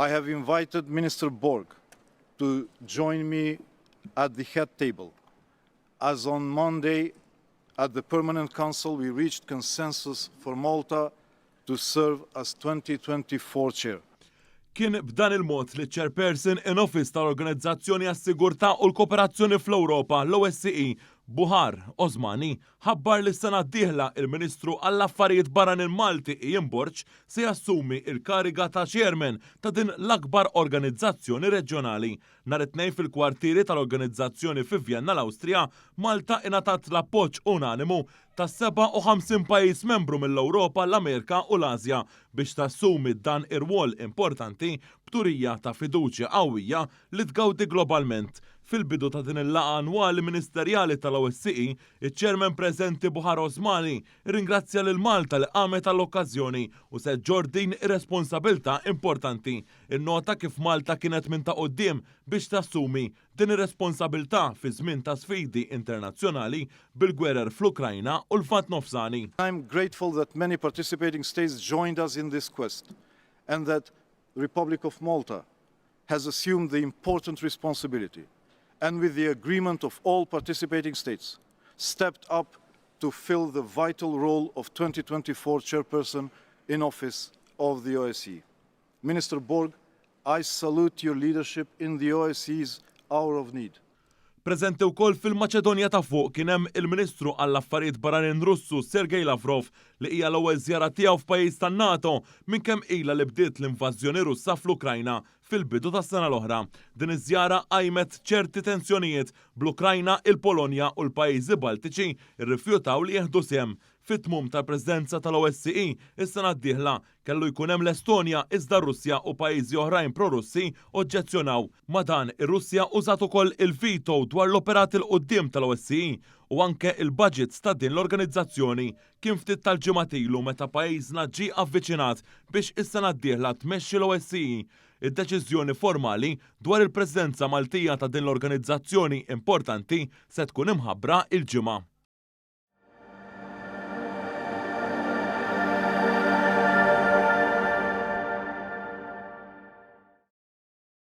I have invited Minister Borg to join me at the head table. As on Monday at the Permanent Council, we reached consensus for Malta to serve as 2024 chair. Kien b'dan il-mod li ċ-Chairperson in Office tal-Organizzazzjoni għas-Sigurtà u l-Kooperazzjoni fl-Ewropa, l-OSCE, Buhar Osmani, ħabbar li s-sena d-dieħla il-Ministru għall-Affarijiet Barranin Malti Ian Borg se jassumi il-kariga ta' chairman ta' din l-akbar organizzazzjoni reġjonali. Nhar it-Tnejn fil-kwartieri tal-organizzazzjoni fi Vjenna l-Awstrija, Malta ingħatat l-appoġġ unanimu ta' 57 pajjiż membru mill-Ewropa, l-Amerika u l-Asja biex tassumi dan ir-rwol importanti b'turija ta' fiduċja qawwija li tgawdi globalment. Fil-bidu ta' din il-laqgħa annwali ministerjali tal-OSCE, iċ-chairman preżenti Buhar Osmani rringrazzja lil Malta li qamet għall-okkażjoni u se ġġorr din ir-responsabilità importanti. Innota kif Malta kienet minn ta' quddiem biex tassumi din ir-responsabilità fi żmien ta' sfidi internazzjonali bil-gwerer fl-Ukrajna u l-Lvant Nofsani. I'm grateful that many participating states joined us in this quest and that the Republic of Malta has assumed the important responsibility and, with the agreement of all participating states, stepped up to fill the vital role of 2024 chairperson in office of the OSCE. Minister Borg, I salute your leadership in the OSCE's hour of need. Preżenti wkoll fil-Maċedonja ta' Fuq kien hemm il-Ministru għall-Affarijiet Barranin Russu Sergej Lavrov, li hija l-ewwel żjara tiegħu f'pajjiż tan-NATO minn kemm ilha li bdiet l-invażjoni Russa fl-Ukrajna fil-bidu tas-sena l-oħra. Din iż-żjara qajmet ċerti tensjonijiet bl-Ukrajna, il-Polonja u l-pajjiżi Baltiċi rrifjutaw li jieħdu sehem. Fit-tmum tal-Presidenza tal-OSCE is-sena d-dieħla kellu jkun hemm l-Estonja, iżda Russja u pajjiżi oħrajn pro-Russi oġġezzjonaw. Ma' dan, ir-Russja użat ukoll il-veto dwar l-operat 'il quddiem tal-OSCE u anke il-budgets ta' din l-organizzazzjoni. Kien ftit tal-ġimgħat ilu meta pajjiżna ġie avviċinat biex is-sena d-dieħla tmexxi l-OSCE. Id-deċiżjoni formali dwar il-Presidenza Maltija ta' din l-organizzazzjoni importanti se tkun imħabbra il-Ġimgħa.